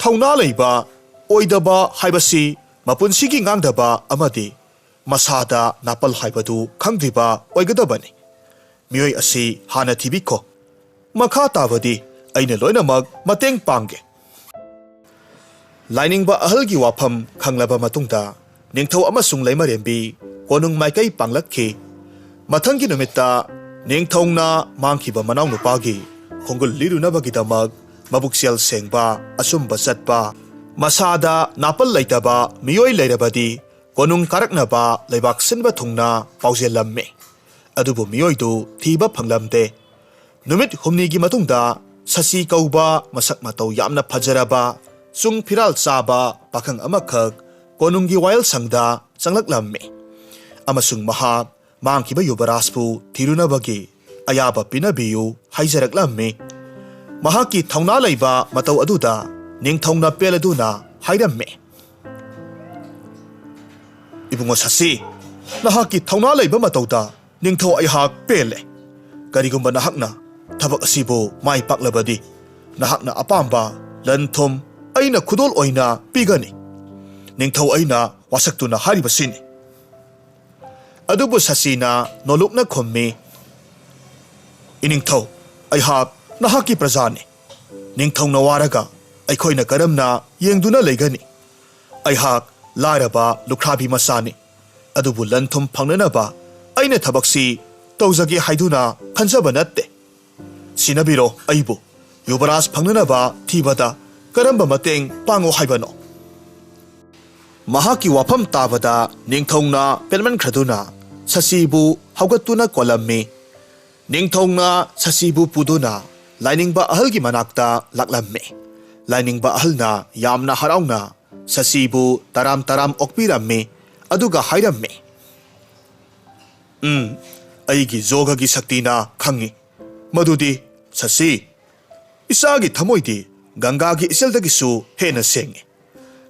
ꯊꯧꯅꯥ ꯂꯩꯕ ꯑꯣꯏꯗꯕ ꯍꯥꯏꯕꯁꯤ ꯃꯄꯨꯟꯁꯤꯒꯤ ꯉꯥꯡꯗꯕ ꯑꯃꯗꯤ ꯃꯁꯥꯗ ꯅꯥꯄꯜ ꯍꯥꯏꯕꯗꯨ ꯈꯪꯗ꯭ꯔꯤꯕ ꯑꯣꯏꯒꯗꯕꯅꯤ꯫ ꯃꯤꯑꯣꯏ ꯑꯁꯤ ꯍꯥꯟꯅ ꯊꯤꯕꯤꯈꯣ꯫ ꯃꯈꯥ ꯇꯥꯕꯗꯤ ꯑꯩꯅ ꯂꯣꯏꯅꯃꯛ ꯃꯇꯦꯡ ꯄꯥꯡꯒꯦ꯫" ꯂꯥꯏꯅꯤꯡꯕ ꯑꯍꯜꯒꯤ ꯋꯥꯐꯝ ꯈꯪꯂꯕ ꯃꯇꯨꯡꯗ ꯅꯤꯡꯊꯧ ꯑꯃꯁꯨꯡ ꯂꯩꯃꯔꯦꯝꯕꯤ ꯀꯣꯅꯨꯡ ꯃꯥꯏꯀꯩ ꯄꯥꯡꯂꯛꯈꯤ꯫ ꯃꯊꯪꯒꯤ ꯅꯨꯃꯤꯠꯇ ꯅꯤꯡꯊꯧꯅ ꯃꯥꯡꯈꯤꯕ ꯃꯅꯥꯎꯅꯨꯄꯥꯒꯤ ꯈꯣꯡꯒꯨꯜ ꯂꯤꯔꯨꯅꯕꯒꯤꯗꯃꯛ ꯃꯕꯨꯛꯆꯦꯜ ꯁꯦꯡꯕ, ꯑꯆꯨꯝꯕ ꯆꯠꯄ, ꯃꯁꯥꯗ ꯅꯥꯄꯜ ꯂꯩꯇꯕ ꯃꯤꯑꯣꯏ ꯂꯩꯔꯕꯗꯤ ꯀꯣꯅꯨꯡ ꯀꯥꯔꯛꯅꯕ ꯂꯩꯕꯥꯛ ꯁꯤꯟꯕ ꯊꯨꯡꯅ ꯄꯥꯎꯖꯦꯜꯂꯝꯃꯤ꯫ ꯑꯗꯨꯕꯨ ꯃꯤꯑꯣꯏꯗꯨ ꯊꯤꯕ ꯐꯪꯂꯝꯗꯦ꯫ ꯅꯨꯃꯤꯠ ꯍꯨꯝꯅꯤꯒꯤ ꯃꯇꯨꯡꯗ ꯁꯁꯤ ꯀꯧꯕ ꯃꯁꯛ ꯃꯇꯧ ꯌꯥꯝꯅ ꯐꯖꯔꯕ, ꯆꯨꯡ ꯐꯤꯔꯥꯜ ꯆꯥꯕ ꯄꯥꯈꯪ ꯑꯃꯈꯛ ꯀꯣꯅꯨꯡꯒꯤ ꯋꯥꯌꯦꯜꯁꯪꯗ ꯆꯪꯂꯛꯂꯝꯃꯤ ꯑꯃꯁꯨꯡ ꯃꯍꯥꯛ ꯃꯥꯡꯈꯤꯕ ꯌꯨꯕꯔꯥꯖꯄꯨ ꯊꯤꯔꯨꯅꯕꯒꯤ ꯑꯌꯥꯕ ꯄꯤꯅꯕꯤꯌꯨ ꯍꯥꯏꯖꯔꯛꯂꯝꯃꯤ꯫ ꯃꯍꯥꯛꯀꯤ ꯊꯧꯅꯥ ꯂꯩꯕ ꯃꯇꯧ ꯑꯗꯨꯗ ꯅꯤꯡꯊꯧꯅ ꯄꯦꯜꯂꯗꯨꯅ ꯍꯥꯏꯔꯝꯃꯤ, "ꯏꯕꯨꯡꯉꯣ ꯁꯁꯤ, ꯅꯍꯥꯛꯀꯤ ꯊꯧꯅꯥ ꯂꯩꯕ ꯃꯇꯧꯗ ꯅꯤꯡꯊꯧ ꯑꯩꯍꯥꯛ ꯄꯦꯜꯂꯦ꯫ ꯀꯔꯤꯒꯨꯝꯕ ꯅꯍꯥꯛꯅ ꯊꯕꯛ ꯑꯁꯤꯕꯨ ꯃꯥꯏ ꯄꯥꯛꯂꯕꯗꯤ, ꯅꯍꯥꯛꯅ ꯑꯄꯥꯝꯕ ꯂꯟ ꯊꯨꯝ ꯑꯩꯅ ꯈꯨꯗꯣꯜ ꯑꯣꯏꯅ ꯄꯤꯒꯅꯤ꯫" ꯅꯤꯡꯊꯧ ꯑꯩꯅ ꯋꯥꯁꯛꯇꯨꯅ ꯍꯥꯏꯔꯤꯕꯁꯤꯅꯤ꯫ ꯑꯗꯨꯕꯨ ꯁꯁꯤꯅ ꯅꯣꯂꯨꯛꯅ ꯈꯨꯝꯃꯤ, "ꯏꯅꯤꯡꯊꯧ, ꯑꯩꯍꯥꯛ ꯅꯍꯥꯛꯀꯤ ꯄ꯭ꯔꯖꯥꯅꯤ꯫ ꯅꯤꯡꯊꯧꯅ ꯋꯥꯔꯒ ꯑꯩꯈꯣꯏꯅ ꯀꯔꯝꯅ ꯌꯦꯡꯗꯨꯅ ꯂꯩꯒꯅꯤ? ꯑꯩꯍꯥꯛ ꯂꯥꯏꯔꯕ ꯂꯨꯈ꯭ꯔꯥꯕꯤ ꯃꯆꯥꯅꯤ꯫ ꯑꯗꯨꯕꯨ ꯂꯟ ꯊꯨꯝ ꯐꯪꯅꯅꯕ ꯑꯩꯅ ꯊꯕꯛꯁꯤ ꯇꯧꯖꯒꯦ ꯍꯥꯏꯗꯨꯅ ꯈꯟꯖꯕ ꯅꯠꯇꯦ꯫ ꯁꯤꯟꯅꯕꯤꯔꯣ ꯑꯩꯕꯨ꯫ ꯌꯨꯕꯔꯥꯖ ꯐꯪꯅꯅꯕ ꯊꯤꯕꯗ ꯀꯔꯝꯕ ꯃꯇꯦꯡ ꯄꯥꯡꯉꯣ ꯍꯥꯏꯕꯅꯣ?" ꯃꯍꯥꯛꯀꯤ ꯋꯥꯐꯝ ꯇꯥꯕꯗ ꯅꯤꯡꯊꯧꯅ ꯄꯦꯟꯃꯟꯈ꯭ꯔꯗꯨꯅ ꯁꯁꯤꯕꯨ ꯍꯧꯒꯠꯇꯨꯅ ꯀꯣꯜꯂꯝꯃꯤ꯫ ꯅꯤꯡꯊꯧꯅ ꯁꯁꯤꯕꯨ ꯄꯨꯗꯨꯅ ꯂꯥꯏꯅꯤꯡꯕ ꯑꯍꯜꯒꯤ ꯃꯅꯥꯛꯇ ꯂꯥꯛꯂꯝꯃꯤ꯫ ꯂꯥꯏꯅꯤꯡꯕ ꯑꯍꯜꯅ ꯌꯥꯝꯅ ꯍꯔꯥꯎꯅ ꯁꯁꯤꯕꯨ ꯇꯔꯥꯝ ꯇꯔꯥꯝ ꯑꯣꯛꯄꯤꯔꯝꯃꯤ, ꯑꯗꯨꯒ ꯍꯥꯏꯔꯝꯃꯤ, "ꯎꯝ, ꯑꯩꯒꯤ ꯌꯣꯒꯒꯤ ꯁꯛꯇꯤꯅ ꯈꯪꯉꯤ ꯃꯗꯨꯗꯤ, ꯁꯁꯤ, ꯏꯆꯥꯒꯤ ꯊꯃꯣꯏꯗꯤ ꯒꯪꯒꯥꯒꯤ ꯏꯆꯦꯜꯗꯒꯤꯁꯨ ꯍꯦꯟꯅ ꯁꯦꯡꯉꯤ꯫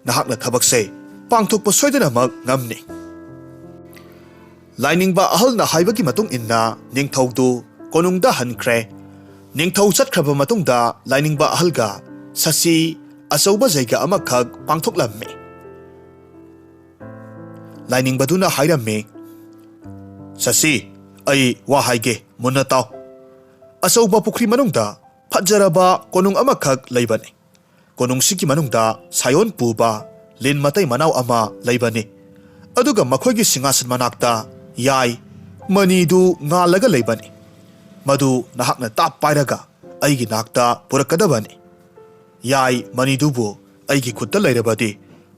ꯅꯍꯥꯛꯅ ꯊꯕꯛꯁꯦ ꯄꯥꯡꯊꯣꯛꯄ ꯁꯣꯏꯗꯅꯃꯛ ꯉꯝꯅꯤ꯫" ꯂꯥꯏꯅꯤꯡꯕ ꯑꯍꯜꯅ ꯍꯥꯏꯕꯒꯤ ꯃꯇꯨꯡ ꯏꯟꯅ ꯅꯤꯡꯊꯧꯗꯨ ꯀꯣꯅꯨꯡꯗ ꯍꯟꯈ꯭ꯔꯦ꯫ ꯅꯤꯡꯊꯧ ꯆꯠꯈ꯭ꯔꯕ ꯃꯇꯨꯡꯗ ꯂꯥꯏꯅꯤꯡꯕ ꯑꯍꯜꯒ ꯁꯁꯤ ꯑꯆꯧꯕ ꯖꯩꯒ ꯑꯃꯈꯛ ꯄꯥꯡꯊꯣꯛꯂꯝꯃꯤ꯫ ꯂꯥꯏꯅꯤꯡꯕꯗꯨꯅ ꯍꯥꯏꯔꯝꯃꯤ, "ꯁꯁꯤ, ꯑꯩ ꯋꯥ ꯍꯥꯏꯒꯦ, ꯃꯨꯟꯅ ꯇꯥꯎ꯫ ꯑꯆꯧꯕ ꯄꯨꯈ꯭ꯔꯤ ꯃꯅꯨꯡꯗ ꯐꯖꯔꯕ ꯀꯣꯅꯨꯡ ꯑꯃꯈꯛ ꯂꯩꯕꯅꯤ꯫ ꯀꯣꯅꯨꯡꯁꯤꯒꯤ ꯃꯅꯨꯡꯗ ꯁꯥꯌꯣꯟ ꯄꯨꯕ ꯂꯤꯟ ꯃꯇꯩ ꯃꯅꯥꯎ ꯑꯃ ꯂꯩꯕꯅꯤ꯫ ꯑꯗꯨꯒ ꯃꯈꯣꯏꯒꯤ ꯁꯤꯡꯍꯥꯁꯟ ꯃꯅꯥꯛꯇ ꯌꯥꯏ ꯃꯅꯤꯗꯨ ꯉꯥꯜꯂꯒ ꯂꯩꯕꯅꯤ꯫ ꯃꯗꯨ ꯅꯍꯥꯛꯅ ꯇꯥꯞ ꯄꯥꯏꯔꯒ ꯑꯩꯒꯤ ꯅꯥꯛꯇ ꯄꯨꯔꯛꯀꯗꯕꯅꯤ꯫ ꯌꯥꯏ ꯃꯅꯤꯗꯨꯕꯨ ꯑꯩꯒꯤ ꯈꯨꯠꯇ ꯂꯩꯔꯕꯗꯤ,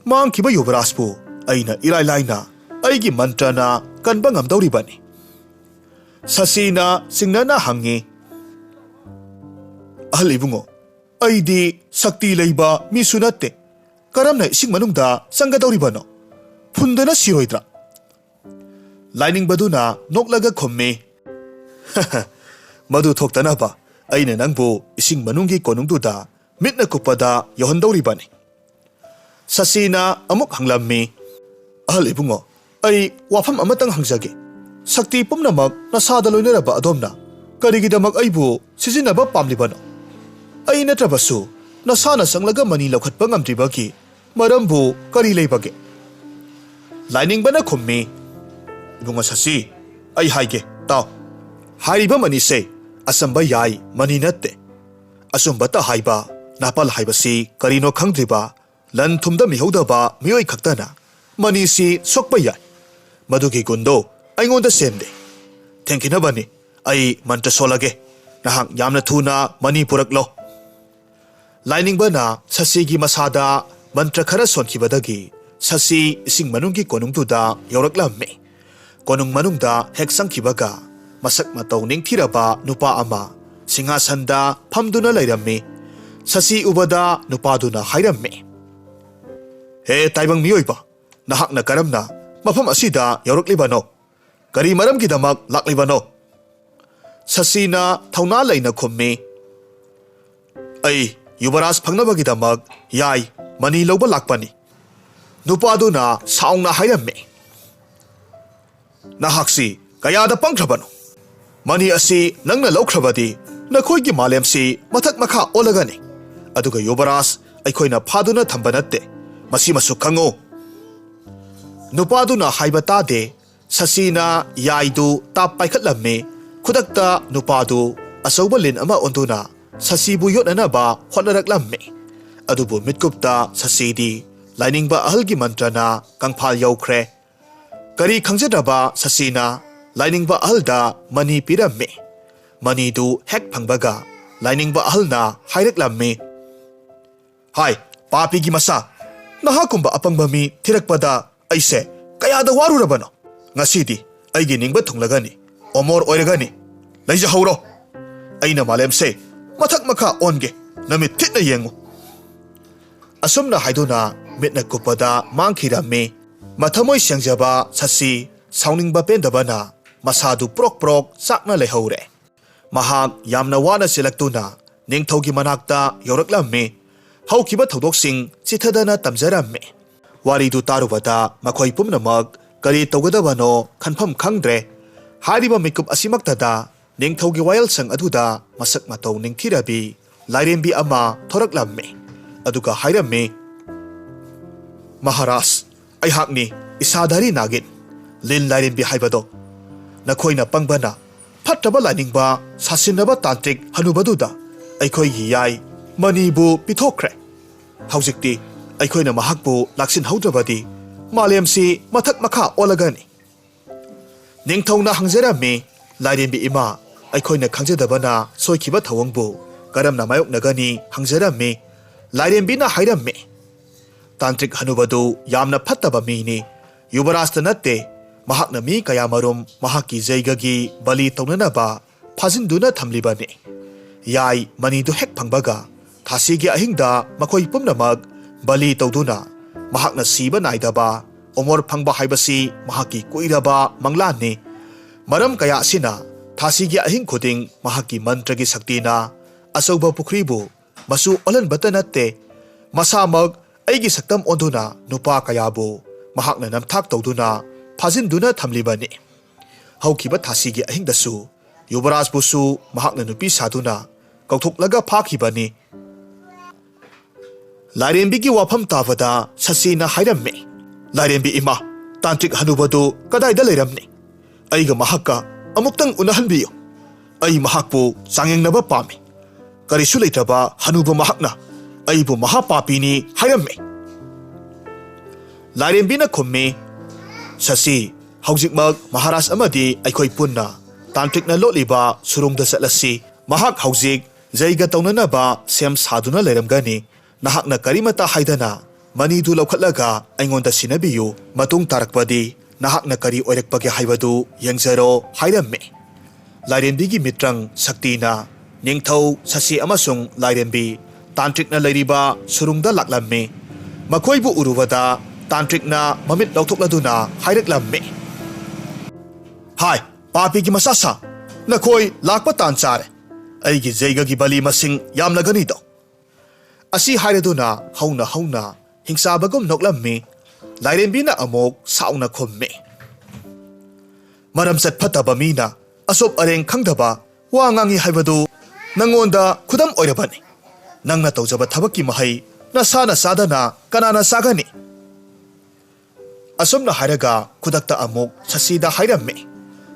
ꯃꯥꯡꯈꯤꯕ ꯌꯨꯕꯔꯥꯖꯄꯨ ꯑꯩꯅ ꯏꯔꯥꯏ ꯂꯥꯏꯅ ꯑꯩꯒꯤ ꯃꯟꯇ꯭ꯔꯅ ꯀꯟꯕ ꯉꯝꯗꯧꯔꯤꯕꯅꯤ꯫" ꯁꯁꯤꯅ ꯆꯤꯡꯅꯅ ꯍꯪꯉꯤ, "ꯑꯍꯜ ꯏꯕꯨꯡꯉꯣ, ꯑꯩꯗꯤ ꯁꯛꯇꯤ ꯂꯩꯕ ꯃꯤꯁꯨ ꯅꯠꯇꯦ꯫ ꯀꯔꯝꯅ ꯏꯁꯤꯡ ꯃꯅꯨꯡꯗ ꯆꯪꯒꯗꯧꯔꯤꯕꯅꯣ? ꯐꯨꯟꯗꯅ ꯁꯤꯔꯣꯏꯗ꯭ꯔꯥ?" ꯂꯥꯏꯅꯤꯡꯕꯗꯨꯅ ꯅꯣꯛꯂꯒ ꯈꯨꯝꯃꯤ, "ꯃꯗꯨ ꯊꯣꯛꯇꯅꯕ ꯑꯩꯅ ꯅꯪꯕꯨ ꯏꯁꯤꯡ ꯃꯅꯨꯡꯒꯤ ꯀꯣꯅꯨꯡꯗꯨꯗ ꯃꯤꯠꯅ ꯀꯨꯞꯄꯗ ꯌꯧꯍꯟꯗꯧꯔꯤꯕꯅꯤ꯫" ꯁꯁꯤꯅ ꯑꯃꯨꯛ ꯍꯪꯂꯝꯃꯤ, "ꯑꯍꯜ ꯏꯕꯨꯡꯉꯣ, ꯑꯩ ꯋꯥꯐꯝ ꯑꯃꯇꯪ ꯍꯪꯖꯒꯦ꯫ ꯁꯛꯇꯤ ꯄꯨꯝꯅꯃꯛ ꯅꯁꯥꯗ ꯂꯣꯏꯅꯔꯕ ꯑꯗꯣꯝꯅ ꯀꯔꯤꯒꯤꯗꯃꯛ ꯑꯩꯕꯨ ꯁꯤꯖꯤꯟꯅꯕ ꯄꯥꯝꯂꯤꯕꯅꯣ? ꯑꯩ ꯅꯠꯇ꯭ꯔꯕꯁꯨ ꯅꯁꯥꯅ ꯆꯪꯂꯒ ꯃꯅꯤ ꯂꯧꯈꯠꯄ ꯉꯝꯗ꯭ꯔꯤꯕꯒꯤ ꯃꯔꯝꯕꯨ ꯀꯔꯤ ꯂꯩꯕꯒꯦ?" ꯂꯥꯏꯅꯤꯡꯕꯅ ꯈꯨꯝꯃꯤ, "ꯏꯕꯨꯡꯉꯣ ꯁꯁꯤ, ꯑꯩ ꯍꯥꯏꯒꯦ, ꯇꯥꯎ꯫ ꯍꯥꯏꯔꯤꯕ ꯃꯅꯤꯁꯦ ꯑꯆꯝꯕ ꯌꯥꯏ, ꯃꯅꯤ ꯅꯠꯇꯦ꯫ ꯑꯆꯨꯝꯕꯇ ꯍꯥꯏꯕ ꯅꯥꯄꯜ ꯍꯥꯏꯕꯁꯤ ꯀꯔꯤꯅꯣ ꯈꯪꯗ꯭ꯔꯤꯕ, ꯂꯟ ꯊꯨꯝꯗ ꯃꯤꯍꯧꯗꯕ ꯃꯤꯑꯣꯏ ꯈꯛꯇꯅ ꯃꯅꯤꯁꯤ ꯁꯣꯛꯄ ꯌꯥꯏ꯫ ꯃꯗꯨꯒꯤ ꯒꯨꯟꯗꯣ ꯑꯩꯉꯣꯟꯗ ꯆꯦꯟꯗꯦ꯫ ꯊꯦꯡꯈꯤꯅꯕꯅꯤ꯫ ꯑꯩ ꯃꯟꯇ꯭ꯔ ꯁꯣꯜꯂꯒꯦ꯫ ꯅꯍꯥꯛ ꯌꯥꯝꯅ ꯊꯨꯅ ꯃꯅꯤ ꯄꯨꯔꯛꯂꯣ꯫ ꯂꯥꯏꯅꯤꯡꯕꯅ ꯁꯁꯤꯒꯤ ꯃꯁꯥꯗ ꯃꯟꯇ꯭ꯔ ꯈꯔ ꯁꯣꯟꯈꯤꯕꯗꯒꯤ ꯁꯁꯤ ꯏꯁꯤꯡ ꯃꯅꯨꯡꯒꯤ ꯀꯣꯅꯨꯡꯗꯨꯗ ꯌꯧꯔꯛꯂꯝꯃꯤ꯫ ꯀꯣꯅꯨꯡ ꯃꯅꯨꯡꯗ ꯍꯦꯛ ꯆꯪꯈꯤꯕꯒ ꯃꯁꯛ ꯃꯇꯧ ꯅꯤꯡꯊꯤꯔꯕ ꯅꯨꯄꯥ ꯑꯃ ꯁꯤꯡꯍꯥꯁꯟꯗ ꯐꯝꯗꯨꯅ ꯂꯩꯔꯝꯃꯤ꯫ ꯁꯁꯤ ꯎꯕꯗ ꯅꯨꯄꯥꯗꯨꯅ ꯍꯥꯏꯔꯝꯃꯤ, "ꯍꯦ ꯇꯥꯏꯕꯪ ꯃꯤꯑꯣꯏꯕ, ꯅꯍꯥꯛꯅ ꯀꯔꯝꯅ ꯃꯐꯝ ꯑꯁꯤꯗ ꯌꯧꯔꯛꯂꯤꯕꯅꯣ? ꯀꯔꯤ ꯃꯔꯝꯒꯤꯗꯃꯛ ꯂꯥꯛꯂꯤꯕꯅꯣ?" ꯁꯁꯤꯅ ꯊꯧꯅꯥ ꯂꯩꯅ ꯈꯨꯝꯃꯤ, "ꯑꯩ ꯌꯨꯕꯔꯥꯖ ꯐꯪꯅꯕꯒꯤꯗꯃꯛ ꯌꯥꯏ, ꯃꯅꯤ ꯂꯧꯕ ꯂꯥꯛꯄꯅꯤ꯫" ꯅꯨꯄꯥꯗꯨꯅ ꯁꯥꯎꯅ ꯍꯥꯏꯔꯝꯃꯤ, "ꯅꯍꯥꯛꯁꯤ ꯀꯌꯥꯗ ꯄꯪꯈ꯭ꯔꯕꯅꯣ? ꯃꯅꯤ ꯑꯁꯤ ꯅꯪꯅ ꯂꯧꯈ꯭ꯔꯕꯗꯤ ꯅꯈꯣꯏꯒꯤ ꯃꯥꯂꯦꯝꯁꯤ ꯃꯊꯛ ꯃꯈꯥ ꯑꯣꯜꯂꯒꯅꯤ꯫ ꯑꯗꯨꯒ ꯌꯨꯕꯔꯥꯖ, ꯑꯩꯈꯣꯏꯅ ꯐꯥꯗꯨꯅ ꯊꯝꯕ ꯅꯠꯇꯦ, ꯃꯁꯤꯃꯁꯨ ꯈꯪꯉꯨ꯫" ꯅꯨꯄꯥꯗꯨꯅ ꯍꯥꯏꯕ ꯇꯥꯗꯦ꯫ ꯁꯁꯤꯅ ꯌꯥꯏꯗꯨ ꯇꯥꯞ ꯄꯥꯏꯈꯠꯂꯝꯃꯤ꯫ ꯈꯨꯗꯛꯇ ꯅꯨꯄꯥꯗꯨ ꯑꯆꯧꯕ ꯂꯤꯟ ꯑꯃ ꯑꯣꯟꯗꯨꯅ ꯁꯁꯤꯕꯨ ꯌꯣꯠꯅꯅꯕ ꯍꯣꯠꯅꯔꯛꯂꯝꯃꯤ꯫ ꯑꯗꯨꯕꯨ ꯃꯤꯠꯀꯨꯞꯇ ꯁꯁꯤꯗꯤ ꯂꯥꯏꯅꯤꯡꯕ ꯑꯍꯜꯒꯤ ꯃꯟꯇ꯭ꯔꯅ ꯀꯪꯐꯥꯜ ꯌꯧꯈ꯭ꯔꯦ꯫ ꯀꯔꯤ ꯈꯪꯖꯗ꯭ꯔꯕ ꯁꯁꯤꯅ ꯂꯥꯏꯅꯤꯡꯕ ꯑꯍꯜꯗ ꯃꯅꯤ ꯄꯤꯔꯝꯃꯤ꯫ ꯃꯅꯤꯗꯨ ꯍꯦꯛ ꯐꯪꯕꯒ ꯂꯥꯏꯅꯤꯡꯕ ꯑꯍꯜꯅ ꯍꯥꯏꯔꯛꯂꯝꯃꯤ, "ꯍꯥꯏ, ꯄꯥꯄꯤꯒꯤ ꯃꯆꯥ, ꯅꯍꯥꯛꯀꯨꯝꯕ ꯑꯄꯪꯕ ꯃꯤ ꯊꯤꯔꯛꯄꯗ ꯑꯩꯁꯦ ꯀꯌꯥꯗ ꯋꯥꯔꯨꯔꯕꯅꯣ? ꯉꯁꯤꯗꯤ ꯑꯩꯒꯤ ꯅꯤꯡꯕ ꯊꯨꯡꯂꯒꯅꯤ, ꯑꯣꯃꯣꯔ ꯑꯣꯏꯔꯒꯅꯤ꯫ ꯂꯩꯖꯍꯧꯔꯣ꯫ ꯑꯩꯅ ꯃꯥꯂꯦꯝꯁꯦ ꯃꯊꯛ ꯃꯈꯥ ꯑꯣꯟꯒꯦ, ꯅꯃꯤꯠ ꯊꯤꯠꯅ ꯌꯦꯡꯉꯨ꯫" ꯑꯁꯨꯝꯅ ꯍꯥꯏꯗꯨꯅ ꯃꯤꯠꯅ ꯀꯨꯞꯄꯗ ꯃꯥꯡꯈꯤꯔꯝꯃꯤ꯫ ꯃꯊꯃꯣꯏ ꯁꯦꯡꯖꯕ ꯁꯁꯤ ꯁꯥꯎꯅꯤꯡꯕ ꯄꯦꯟꯗꯕꯅ ꯃꯁꯥꯗꯨ ꯄ꯭ꯔꯣꯛ ꯄ꯭ꯔꯣꯛ ꯆꯥꯛꯅ ꯂꯩꯍꯧꯔꯦ꯫ ꯃꯍꯥꯛ ꯌꯥꯝꯅ ꯋꯥꯅ ꯆꯦꯜꯂꯛꯇꯨꯅ ꯅꯤꯡꯊꯧꯒꯤ ꯃꯅꯥꯛꯇ ꯌꯧꯔꯛꯂꯝꯃꯤ꯫ ꯍꯧꯈꯤꯕ ꯊꯧꯗꯣꯛꯁꯤꯡ ꯆꯤꯊꯗꯅ ꯇꯝꯖꯔꯝꯃꯤ꯫ ꯋꯥꯔꯤꯗꯨ ꯇꯥꯔꯨꯕꯗ ꯃꯈꯣꯏ ꯄꯨꯝꯅꯃꯛ ꯀꯔꯤ ꯇꯧꯒꯗꯕꯅꯣ ꯈꯟꯐꯝ ꯈꯪꯗ꯭ꯔꯦ꯫ ꯍꯥꯏꯔꯤꯕ ꯃꯤꯀꯨꯞ ꯑꯁꯤꯃꯛꯇꯗ ꯅꯤꯡꯊꯧꯒꯤ ꯋꯥꯌꯦꯜꯁꯪ ꯑꯗꯨꯗ ꯃꯁꯛ ꯃꯇꯧ ꯅꯤꯡꯊꯤꯔꯕꯤ ꯂꯥꯏꯔꯦꯝꯕꯤ ꯑꯃ ꯊꯣꯔꯛꯂꯝꯃꯤ꯫ ꯑꯗꯨꯒ ꯍꯥꯏꯔꯝꯃꯤ, "ꯃꯍꯥꯔꯥꯖ, ꯑꯩꯍꯥꯛꯅꯤ ꯏꯁꯥꯙꯥꯔꯤ ꯅꯥꯒꯤꯟ, ꯂꯤꯟ ꯂꯥꯏꯔꯦꯝꯕꯤ ꯍꯥꯏꯕꯗꯣ꯫ ꯅꯈꯣꯏꯅ ꯄꯪꯕꯅ ꯐꯠꯇꯕ ꯂꯥꯏꯅꯤꯡꯕ ꯁꯥꯁꯤꯟꯅꯕ ꯇꯥꯟꯇ꯭ꯔꯤꯛ ꯍꯅꯨꯕꯗꯨꯗ ꯑꯩꯈꯣꯏꯒꯤ ꯌꯥꯏ ꯃꯅꯤꯕꯨ ꯄꯤꯊꯣꯛꯈ꯭ꯔꯦ꯫ ꯍꯧꯖꯤꯛꯇꯤ ꯑꯩꯈꯣꯏꯅ ꯃꯍꯥꯛꯄꯨ ꯂꯥꯛꯁꯤꯟꯍꯧꯗ꯭ꯔꯕꯗꯤ ꯃꯥꯂꯦꯝꯁꯤ ꯃꯊꯛ ꯃꯈꯥ ꯑꯣꯜꯂꯒꯅꯤ꯫ ꯅꯤꯡꯊꯧꯅ ꯍꯪꯖꯔꯝꯃꯤ, "ꯂꯥꯏꯔꯦꯝꯕꯤ ꯏꯃꯥ, ꯑꯩꯈꯣꯏꯅ ꯈꯪꯖꯗꯕꯅ ꯁꯣꯏꯈꯤꯕ ꯊꯧꯑꯣꯡꯕꯨ ꯀꯔꯝꯅ ꯃꯥꯌꯣꯛꯅꯒꯅꯤ?" ꯍꯪꯖꯔꯝꯃꯤ꯫ ꯂꯥꯏꯔꯦꯝꯕꯤꯅ ꯍꯥꯏꯔꯝꯃꯤ, "ꯇꯥꯟꯇ꯭ꯔꯤꯛ ꯍꯅꯨꯕꯗꯨ ꯌꯥꯝꯅ ꯐꯠꯇꯕ ꯃꯤꯅꯤ꯫ ꯌꯨꯕꯔꯥꯖꯇ ꯅꯠꯇꯦ, ꯃꯍꯥꯛꯅ ꯃꯤ ꯀꯌꯥꯃꯔꯨꯝ ꯃꯍꯥꯛꯀꯤ ꯖꯩꯒꯒꯤ ꯕꯂꯤ ꯇꯧꯅꯅꯕ ꯐꯥꯖꯤꯟꯗꯨꯅ ꯊꯝꯂꯤꯕꯅꯤ꯫ ꯌꯥꯏ ꯃꯅꯤꯗꯨ ꯍꯦꯛ ꯐꯪꯕꯒ ꯊꯥꯁꯤꯒꯤ ꯑꯍꯤꯡꯗ ꯃꯈꯣꯏ ꯄꯨꯝꯅꯃꯛ ꯕꯂꯤ ꯇꯧꯗꯨꯅ ꯃꯍꯥꯛꯅ ꯁꯤꯕ ꯅꯥꯏꯗꯕ ꯑꯃꯣꯔ ꯐꯪꯕ ꯍꯥꯏꯕꯁꯤ ꯃꯍꯥꯛꯀꯤ ꯀꯨꯏꯔꯕ ꯃꯪꯂꯥꯟꯅꯤ꯫ ꯃꯔꯝ ꯀꯌꯥ ꯑꯁꯤꯅ ꯊꯥꯁꯤꯒꯤ ꯑꯍꯤꯡ ꯈꯨꯗꯤꯡ ꯃꯍꯥꯛꯀꯤ ꯃꯟꯇ꯭ꯔꯒꯤ ꯁꯛꯇꯤꯅ ꯑꯆꯧꯕ ꯄꯨꯈ꯭ꯔꯤꯕꯨ ꯃꯆꯨ ꯑꯣꯜꯍꯟꯕꯇ ꯅꯠꯇꯦ, ꯃꯁꯥꯃꯛ ꯑꯩꯒꯤ ꯁꯛꯇꯝ ꯑꯣꯟꯗꯨꯅ ꯅꯨꯄꯥ ꯀꯌꯥꯕꯨ ꯃꯍꯥꯛꯅ ꯅꯝꯊꯥꯛ ꯇꯧꯗꯨꯅ ꯐꯥꯖꯤꯟꯗꯨꯅ ꯊꯝꯂꯤꯕꯅꯤ꯫ ꯍꯧꯈꯤꯕ ꯊꯥꯁꯤꯒꯤ ꯑꯍꯤꯡꯗꯁꯨ ꯌꯨꯕꯔꯥꯖꯄꯨꯁꯨ ꯃꯍꯥꯛꯅ ꯅꯨꯄꯤ ꯁꯥꯗꯨꯅ ꯀꯧꯊꯣꯛꯂꯒ ꯐꯥꯈꯤꯕꯅꯤ꯫" ꯂꯥꯏꯔꯦꯝꯕꯤꯒꯤ ꯋꯥꯐꯝ ꯇꯥꯕꯗ ꯁꯁꯤꯅ ꯍꯥꯏꯔꯝꯃꯤ, "ꯂꯥꯏꯔꯦꯝꯕꯤ ꯏꯃꯥ, ꯇꯥꯟꯇ꯭ꯔꯤꯛ ꯍꯅꯨꯕꯗꯨ ꯀꯗꯥꯏꯗ ꯂꯩꯔꯝꯅꯤ? ꯑꯩꯒ ꯃꯍꯥꯛꯀ ꯑꯃꯨꯛꯇꯪ ꯎꯅꯍꯟꯕꯤꯌꯨ꯫ ꯑꯩ ꯃꯍꯥꯛꯄꯨ ꯆꯥꯡꯌꯦꯡꯅꯕ ꯄꯥꯝꯃꯤ꯫ ꯀꯔꯤꯁꯨ ꯂꯩꯇ꯭ꯔꯕ ꯍꯅꯨꯕ ꯃꯍꯥꯛꯅ ꯑꯩꯕꯨ ꯃꯍꯥꯄꯥꯄꯤꯅꯤ ꯍꯥꯏꯔꯝꯃꯤ꯫" ꯂꯥꯏꯔꯦꯝꯕꯤꯅ ꯈꯨꯝꯃꯤ, "ꯁꯁꯤ, ꯍꯧꯖꯤꯛꯃꯛ ꯃꯍꯥꯔꯥꯖ ꯑꯃꯗꯤ ꯑꯩꯈꯣꯏ ꯄꯨꯟꯅ ꯇꯥꯟꯇ꯭ꯔꯤꯛꯅ ꯂꯣꯠꯂꯤꯕ ꯁꯨꯔꯨꯡꯗ ꯆꯠꯂꯁꯤ꯫ ꯃꯍꯥꯛ ꯍꯧꯖꯤꯛ ꯖꯩꯒ ꯇꯧꯅꯅꯕ ꯁꯦꯝ ꯁꯥꯗꯨꯅ ꯂꯩꯔꯝꯒꯅꯤ꯫ ꯅꯍꯥꯛꯅ ꯀꯔꯤꯃꯇ ꯍꯥꯏꯗꯅ ꯃꯅꯤꯗꯨ ꯂꯧꯈꯠꯂꯒ ꯑꯩꯉꯣꯟꯗ ꯁꯤꯟꯅꯕꯤꯌꯨ꯫ ꯃꯇꯨꯡ ꯇꯥꯔꯛꯄꯗꯤ ꯅꯍꯥꯛꯅ ꯀꯔꯤ ꯑꯣꯏꯔꯛꯄꯒꯦ ꯍꯥꯏꯕꯗꯨ ꯌꯦꯡꯖꯔꯣ" ꯍꯥꯏꯔꯝꯃꯤ꯫ ꯂꯥꯏꯔꯦꯝꯕꯤꯒꯤ ꯃꯤꯇ꯭ꯔꯪ ꯁꯛꯇꯤꯅ ꯅꯤꯡꯊꯧ ꯁꯁꯤ ꯑꯃꯁꯨꯡ ꯂꯥꯏꯔꯦꯝꯕꯤ ꯇꯥꯟꯇ꯭ꯔꯤꯛꯅ ꯂꯩꯔꯤꯕ ꯁꯨꯔꯨꯡꯗ ꯂꯥꯛꯂꯝꯃꯤ꯫ ꯃꯈꯣꯏꯕꯨ ꯎꯔꯨꯕꯗ ꯇꯥꯟꯇ꯭ꯔꯤꯛꯅ ꯃꯃꯤꯠ ꯂꯧꯊꯣꯛꯂꯗꯨꯅ ꯍꯥꯏꯔꯛꯂꯝꯃꯤ, "ꯍꯥꯏ, ꯄꯥꯄꯤꯒꯤ ꯃꯆꯥꯁꯥ, ꯅꯈꯣꯏ ꯂꯥꯛꯄ ꯇꯥꯟ ꯆꯥꯔꯦ꯫ ꯑꯩꯒꯤ ꯖꯩꯒꯒꯤ ꯕꯂꯤ ꯃꯁꯤꯡ ꯌꯥꯝꯂꯒꯅꯤꯗꯣ?" ꯑꯁꯤ ꯍꯥꯏꯔꯗꯨꯅ ꯍꯧꯅ ꯍꯧꯅ ꯍꯤꯡꯆꯥꯕꯒꯨꯝ ꯅꯣꯛꯂꯝꯃꯤ꯫ ꯂꯥꯏꯔꯦꯝꯕꯤꯅ ꯑꯃꯨꯛ ꯁꯥꯎꯅ ꯈꯨꯝꯃꯤ, "ꯃꯔꯝꯆꯠ ꯐꯠꯇꯕ ꯃꯤꯅ ꯑꯆꯨꯞ ꯑꯔꯦꯡ ꯈꯪꯗꯕ ꯋꯥ ꯉꯥꯡꯉꯤ ꯍꯥꯏꯕꯗꯨ ꯅꯪꯉꯣꯟꯗ ꯈꯨꯗꯝ ꯑꯣꯏꯔꯕꯅꯤ꯫ ꯅꯪꯅ ꯇꯧꯖꯕ ꯊꯕꯛꯀꯤ ꯃꯍꯩ ꯅꯁꯥꯅ ꯆꯥꯗꯅ ꯀꯅꯥꯅ ꯆꯥꯒꯅꯤ?" ꯑꯁꯨꯝꯅ ꯍꯥꯏꯔꯒ ꯈꯨꯗꯛꯇ ꯑꯃꯨꯛ ꯁꯁꯤꯗ ꯍꯥꯏꯔꯝꯃꯤ,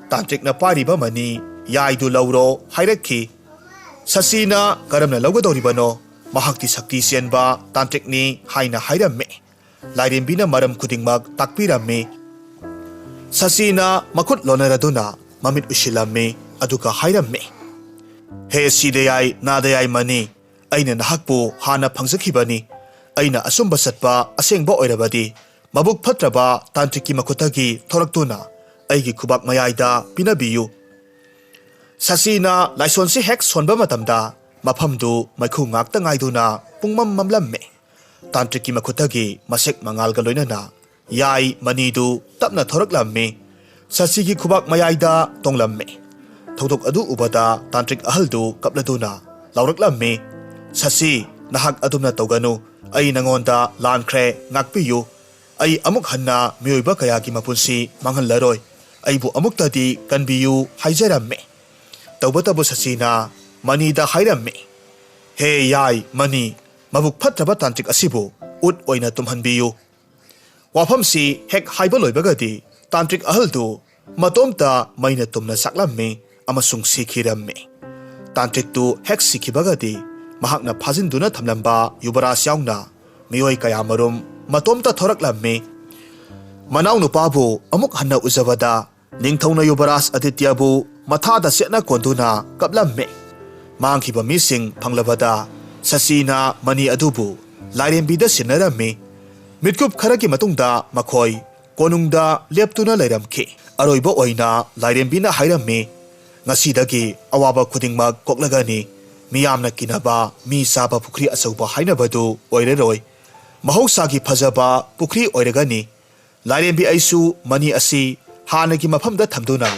"ꯇꯥꯟꯇ꯭ꯔꯤꯛꯅ ꯄꯥꯏꯔꯤꯕ ꯃꯅꯤ ꯌꯥꯏꯗꯨ ꯂꯧꯔꯣ ꯍꯥꯏꯔꯛꯈꯤ꯫ ꯁꯁꯤꯅ ꯀꯔꯝꯅ ꯂꯧꯒꯗꯧꯔꯤꯕꯅꯣ? ꯃꯍꯥꯛꯇꯤ ꯁꯛꯇꯤ ꯆꯦꯟꯕ ꯇꯥꯟꯇ꯭ꯔꯤꯛꯅꯤ ꯍꯥꯏꯅ ꯍꯥꯏꯔꯝꯃꯤ꯫ ꯂꯥꯏꯔꯦꯝꯕꯤꯅ ꯃꯔꯝ ꯈꯨꯗꯤꯡꯃꯛ ꯇꯥꯛꯄꯤꯔꯝꯃꯤ꯫ ꯁꯁꯤꯅ ꯃꯈꯨꯠ ꯂꯣꯟꯅꯔꯗꯨꯅ ꯃꯃꯤꯠ ꯎꯏꯁꯤꯜꯂꯝꯃꯤ, ꯑꯗꯨꯒ ꯍꯥꯏꯔꯝꯃꯤ, "ꯍꯦ ꯁꯤꯗꯌꯥꯏ ꯅꯥꯗꯌꯥꯏ ꯃꯅꯤ, ꯑꯩꯅ ꯅꯍꯥꯛꯄꯨ ꯍꯥꯟꯅ ꯐꯪꯖꯈꯤꯕꯅꯤ꯫ ꯑꯩꯅ ꯑꯆꯨꯝꯕ ꯆꯠꯄ ꯑꯁꯦꯡꯕ ꯑꯣꯏꯔꯕꯗꯤ ꯃꯕꯨꯛ ꯐꯠꯇ꯭ꯔꯕ ꯇꯥꯟꯇ꯭ꯔꯤꯛꯀꯤ ꯃꯈꯨꯠꯇꯒꯤ ꯊꯣꯔꯛꯇꯨꯅ ꯑꯩꯒꯤ ꯈꯨꯕꯥꯛ ꯃꯌꯥꯏꯗ ꯄꯤꯅꯕꯤꯌꯨ"꯫ ꯁꯁꯤꯅ ꯂꯥꯏꯁꯣꯟꯁꯤ ꯍꯦꯛ ꯁꯣꯟꯕ ꯃꯇꯝꯗ ꯃꯐꯝꯗꯨ ꯃꯩꯈꯨ ꯉꯥꯛꯇ ꯉꯥꯏꯗꯨꯅ ꯄꯨꯡꯃꯝ ꯃꯝꯂꯝꯃꯤ꯫ ꯇꯥꯟꯇ꯭ꯔꯤꯛꯀꯤ ꯃꯈꯨꯠꯇꯒꯤ ꯃꯁꯦꯛ ꯃꯉꯥꯜꯒ ꯂꯣꯏꯅꯅ ꯌꯥꯏ ꯃꯅꯤꯗꯨ ꯇꯞꯅ ꯊꯣꯔꯛꯂꯝꯃꯤ꯫ ꯁꯁꯤꯒꯤ ꯈꯨꯕꯥꯛ ꯃꯌꯥꯏꯗ ꯇꯣꯡꯂꯝꯃꯤ꯫ ꯊꯧꯗꯣꯛ ꯑꯗꯨ ꯎꯕꯗ ꯇꯥꯟꯇ꯭ꯔꯤꯛ ꯑꯍꯜꯗꯨ ꯀꯞꯂꯗꯨꯅ ꯂꯥꯎꯔꯛꯂꯝꯃꯤ, "ꯁꯁꯤ, ꯅꯍꯥꯛ ꯑꯗꯨꯝꯅ ꯇꯧꯒꯅꯨ꯫ ꯑꯩ ꯅꯉꯣꯟꯗ ꯂꯥꯟꯈ꯭ꯔꯦ, ꯉꯥꯛꯄꯤꯌꯨ꯫ ꯑꯩ ꯑꯃꯨꯛ ꯍꯟꯅ ꯃꯤꯑꯣꯏꯕ ꯀꯌꯥꯒꯤ ꯃꯄꯨꯟꯁꯤ ꯃꯥꯡꯍꯜꯂꯔꯣꯏ꯫ ꯑꯩꯕꯨ ꯑꯃꯨꯛꯇꯗꯤ ꯀꯟꯕꯤꯌꯨ" ꯍꯥꯏꯖꯔꯝꯃꯤ꯫ ꯇꯧꯕꯇꯕꯨ ꯁꯁꯤꯅ ꯃꯅꯤꯗ ꯍꯥꯏꯔꯝꯃꯤ, "ꯍꯦ ꯌꯥꯏ ꯃꯅꯤ, ꯃꯕꯨꯛ ꯐꯠꯇ꯭ꯔꯕ ꯇꯥꯟꯇ꯭ꯔꯤꯛ ꯑꯁꯤꯕꯨ ꯎꯠ ꯑꯣꯏꯅ ꯇꯨꯝꯍꯟꯕꯤꯌꯨ"꯫ ꯋꯥꯐꯝꯁꯤ ꯍꯦꯛ ꯍꯥꯏꯕ ꯂꯣꯏꯕꯒꯗꯤ ꯇꯥꯟꯇ꯭ꯔꯤꯛ ꯑꯍꯜꯗꯨ ꯃꯇꯣꯝꯇ ꯃꯩꯅ ꯇꯨꯝꯅ ꯆꯥꯛꯂꯝꯃꯤ ꯑꯃꯁꯨꯡ ꯁꯤꯈꯤꯔꯝꯃꯤ꯫ ꯇꯥꯟꯇ꯭ꯔꯤꯛꯇꯨ ꯍꯦꯛ ꯁꯤꯈꯤꯕꯒꯗꯤ ꯃꯍꯥꯛꯅ ꯐꯥꯖꯤꯟꯗꯨꯅ ꯊꯝꯂꯝꯕ ꯌꯨꯕꯔꯥꯖ ꯌꯥꯎꯅ ꯃꯤꯑꯣꯏ ꯀꯌꯥꯃꯔꯨꯝ ꯃꯇꯣꯝꯇ ꯊꯣꯔꯛꯂꯝꯃꯤ꯫ ꯃꯅꯥꯎꯅꯨꯄꯥꯕꯨ ꯑꯃꯨꯛ ꯍꯟꯅ ꯎꯖꯕꯗ ꯅꯤꯡꯊꯧꯅ ꯌꯨꯕꯔꯥꯖ ꯑꯗꯤꯇ꯭ꯌꯕꯨ ꯃꯊꯥꯗ ꯆꯦꯠꯅ ꯀꯣꯟꯗꯨꯅ ꯀꯞꯂꯝꯃꯤ꯫ ꯃꯥꯡꯈꯤꯕ ꯃꯤꯁꯤꯡ ꯐꯪꯂꯕꯗ ꯁꯆꯤꯅ ꯃꯅꯤ ꯑꯗꯨꯕꯨ ꯂꯥꯏꯔꯦꯝꯕꯤꯗ ꯁꯤꯟꯅꯔꯝꯃꯤ꯫ ꯃꯤꯠꯀꯨꯞ ꯈꯔꯒꯤ ꯃꯇꯨꯡꯗ ꯃꯈꯣꯏ ꯀꯣꯅꯨꯡꯗ ꯂꯦꯞꯇꯨꯅ ꯂꯩꯔꯝꯈꯤ꯫ ꯑꯔꯣꯏꯕ ꯑꯣꯏꯅ ꯂꯥꯏꯔꯦꯝꯕꯤꯅ ꯍꯥꯏꯔꯝꯃꯤ, "ꯉꯁꯤꯗꯒꯤ ꯑꯋꯥꯕ ꯈꯨꯗꯤꯡꯃꯛ ꯀꯣꯛꯂꯒꯅꯤ꯫ ꯃꯤꯌꯥꯝꯅ ꯀꯤꯅꯕ ꯃꯤ ꯆꯥꯕ ꯄꯨꯈ꯭ꯔꯤ ꯑꯆꯧꯕ ꯍꯥꯏꯅꯕꯗꯨ ꯑꯣꯏꯔꯔꯣꯏ꯫ ꯃꯍꯧꯁꯥꯒꯤ ꯐꯖꯕ ꯄꯨꯈ꯭ꯔꯤ ꯑꯣꯏꯔꯒꯅꯤ꯫ ꯂꯥꯏꯔꯦꯝꯕꯤ, ꯑꯩꯁꯨ ꯃꯅꯤ ꯑꯁꯤ ꯍꯥꯟꯅꯒꯤ ꯃꯐꯝꯗ ꯊꯝꯗꯨꯅ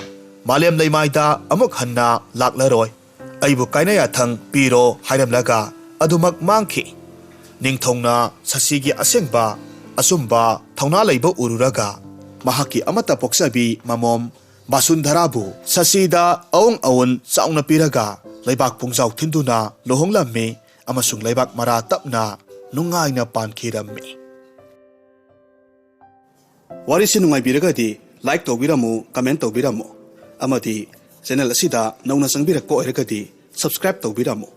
ꯃꯥꯂꯦꯝ ꯂꯩꯃꯥꯏꯗ ꯑꯃꯨꯛ ꯍꯟꯅ ꯂꯥꯛꯂꯔꯣꯏ꯫ ꯑꯩꯕꯨ ꯀꯥꯏꯅ ꯌꯥꯊꯪ ꯄꯤꯔꯣ" ꯍꯥꯏꯔꯝꯂꯒ ꯑꯗꯨꯃꯛ ꯃꯥꯡꯈꯤ꯫ ꯅꯤꯡꯊꯧꯅ ꯁꯆꯤꯒꯤ ꯑꯁꯦꯡꯕ ꯑꯆꯨꯝꯕ ꯊꯧꯅꯥ ꯂꯩꯕ ꯎꯔꯨꯔꯒ ꯃꯍꯥꯛꯀꯤ ꯑꯃꯠꯇ ꯄꯣꯛꯆꯕꯤ ꯃꯃꯣꯝ ꯕꯥꯁꯨꯟꯙꯔꯥꯕꯨ ꯁꯆꯤꯗ ꯑꯎꯡ ꯑꯎꯟ ꯆꯥꯎꯅ ꯄꯤꯔꯒ ꯂꯩꯕꯥꯛ ꯄꯨꯡꯖꯥꯎ ꯊꯤꯟꯗꯨꯅ ꯂꯨꯍꯣꯡꯂꯝꯃꯤ ꯑꯃꯁꯨꯡ ꯂꯩꯕꯥꯛ ꯃꯔꯥ ꯇꯞꯅ ꯅꯨꯡꯉꯥꯏꯅ ꯄꯥꯟꯈꯤꯔꯝꯃꯤ꯫ ꯋꯥꯔꯤꯁꯤ ꯅꯨꯡꯉꯥꯏꯕꯤꯔꯒꯗꯤ like ꯇꯧꯕꯤꯔꯝꯃꯨ, comment ꯇꯧꯕꯤꯔꯝꯃꯨ, ꯑꯃꯗꯤ ꯆꯦꯅꯦꯜ ꯑꯁꯤꯗ ꯅꯧꯅ ꯆꯪꯕꯤꯔꯛꯄ ꯑꯣꯏꯔꯒꯗꯤ subscribe ꯇꯧꯕꯤꯔꯝꯃꯨ꯫